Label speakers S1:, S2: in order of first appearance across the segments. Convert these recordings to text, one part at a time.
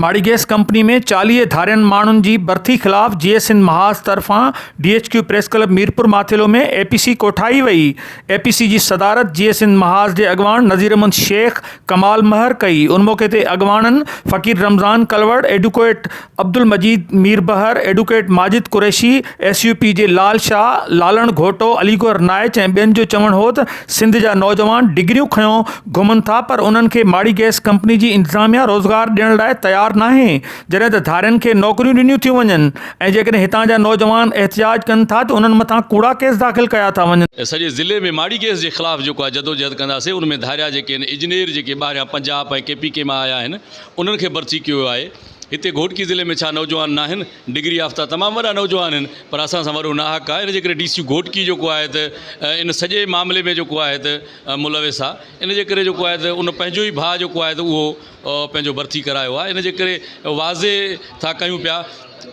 S1: ماڙي gas company ۾ 40 ڌارين ماڻهن جي برٿي خلاف جيئي سنڌ محاذ طرفان D H Q press club Mirpur Mathelo ۾ A P C ڪوٺائي وئي. اي پي سي جي صدارت جيئي سنڌ محاذ جي اڳواڻ نذير احمد شيخ ڪمال مهر ڪئي. ان موقعي تي اڳواڻن Faqir Ramzan Kalwar, advocate Abdul Majeed Mirbahar, advocate Majid Qureshi, S U P جي لال شاهه، لالڻ گهوٽو، علي گوهر نائچ ۽ ٻين جو چوڻ هو ته سنڌ جا نوجوان ڊگريون کنيو گهمن ٿا پر انهن کي ماڙي گئس ڪمپني جي انتظاميا روزگار ڏيڻ لاء تيار ناهي جڏهن ته ڌارين کي نوڪريون ڏنيون ٿيون وڃن ۽ جيڪڏهن هتان جا نوجوان احتجاج ڪن ٿا ته انهن مٿان ڪوڙا ڪيس داخل ڪيا ٿا وڃن.
S2: سڄي ضلعي ۾ ماڙي گئس جي خلاف جيڪو آهي جدوجهد ڪنداسين ان ۾ ڌاريا جيڪي آهن اجنير جيڪي ٻاهريان پنجاب ۽ ڪي پي ڪي مان آيا آهن انهن کي برٿي ڪيو ويو آهي هتي گهوٽڪي ضلعي ۾ ڇا نوجوان ناهن؟ ڊگري يافته تمام وڏا نوجوان آهن پر اسان سان وڏو ناحق آهي ان جي ڪري ڊي سي گهوٽڪي جيڪو آهي ته ان سڄي معاملي ۾ جيڪو آهي ته ملوث آهي ان جي ڪري جيڪو آهي ته ان پنهنجو ئي ڀاء جيڪو آهي ته اهو پنهنجو ڀرتي ڪرايو آهي ان جي ڪري واضح ٿا ڪيون پيا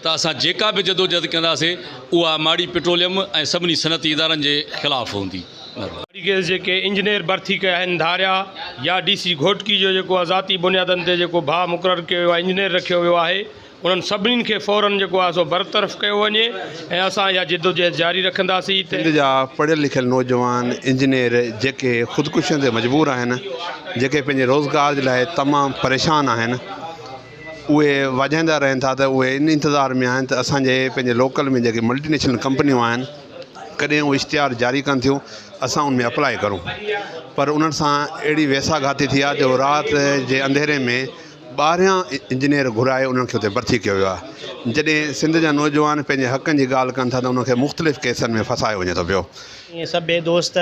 S2: ته اسان جيڪا به جدوجهد ڪنداسين اها ماڙي پيٽروليم ۽ سڀني صنعتي ادارن جي خلاف هوندي. مهرباني.
S3: ماڙي گئس جيڪي انجنيئر ڀرتي ڪيا آهن ڌاريا يا ڊي سي گهوٽڪي جو جيڪو آهي ذاتي بنيادن تي جيڪو ڀاء مقرر ڪيو ويو آهي انجنيئر رکيو ويو آهي انهن سڀني کي فورن جيڪو آهي سو برطرف ڪيو وڃي ۽ اسان اها جدوجهد جاري رکنداسين ته.
S4: سنڌ جا پڙهيل لکيل نوجوان انجنيئر جيڪي خودڪشين تي مجبور آهن جيڪي پنهنجي روزگار جي لاء تمام پريشان آهن اهي واجهائيندا رهن ٿا ته اهي ان انتظار ۾ آهن ته اسان جي پنهنجي لوڪل ۾ جيڪي ملٽي نيشنل ڪمپنيون آهن ڪڏهن اهي اشتهار جاري ڪن ٿيون اسان ان ۾ اپلائي ڪرون پر انهن سان اهڙي ويساهه گهاتي ٿي آهي جو رات جي انڌيري ۾ ٻاهريان انجنيئر گهرائي انهن کي اتي ڀرتي ڪيو ويو آهي جڏهن سنڌ جا نوجوان پنهنجي حقن جي ڳالهه ڪن ٿا ته انهن کي مختلف ڪيسن ۾ ڦاسايو وڃي ٿو پيو.
S5: ائين سڀئي دوست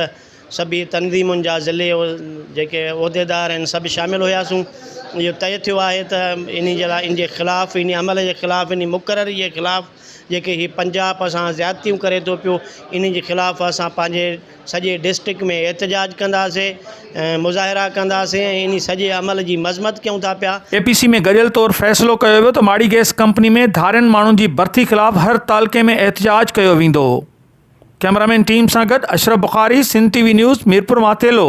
S5: سڀئي تنظيمن جا ضلعي جيڪي عهديدار آهن سڀ شامل هياسون اهو طئي ٿيو آهي ته انهي جي لاء ان جي خلاف انهي عمل جي خلاف انهي مقرري جي خلاف جيڪي هي پنجاب اسان زيادتيون ڪري ٿو پيو انهي جي خلاف اسان پنهنجي سڄي ڊسٽرڪٽ ۾ احتجاج ڪنداسي ۽ مظاهرا ڪنداسي ۽ انهي سڄي عمل جي مذمت ڪيون ٿا پيا.
S1: اي پي سي ۾ گڏيل طور فيصلو ڪيو ويو ته ماڙي گئس ڪمپني ۾ ڌارين ماڻهن جي ڀرتي خلاف هر تعلقي ۾ احتجاج ڪيو ويندو. ڪئميرامين ٽيم سان گڏ Ashraf Bukhari, Sindh T V news, Mirpur Mathelo.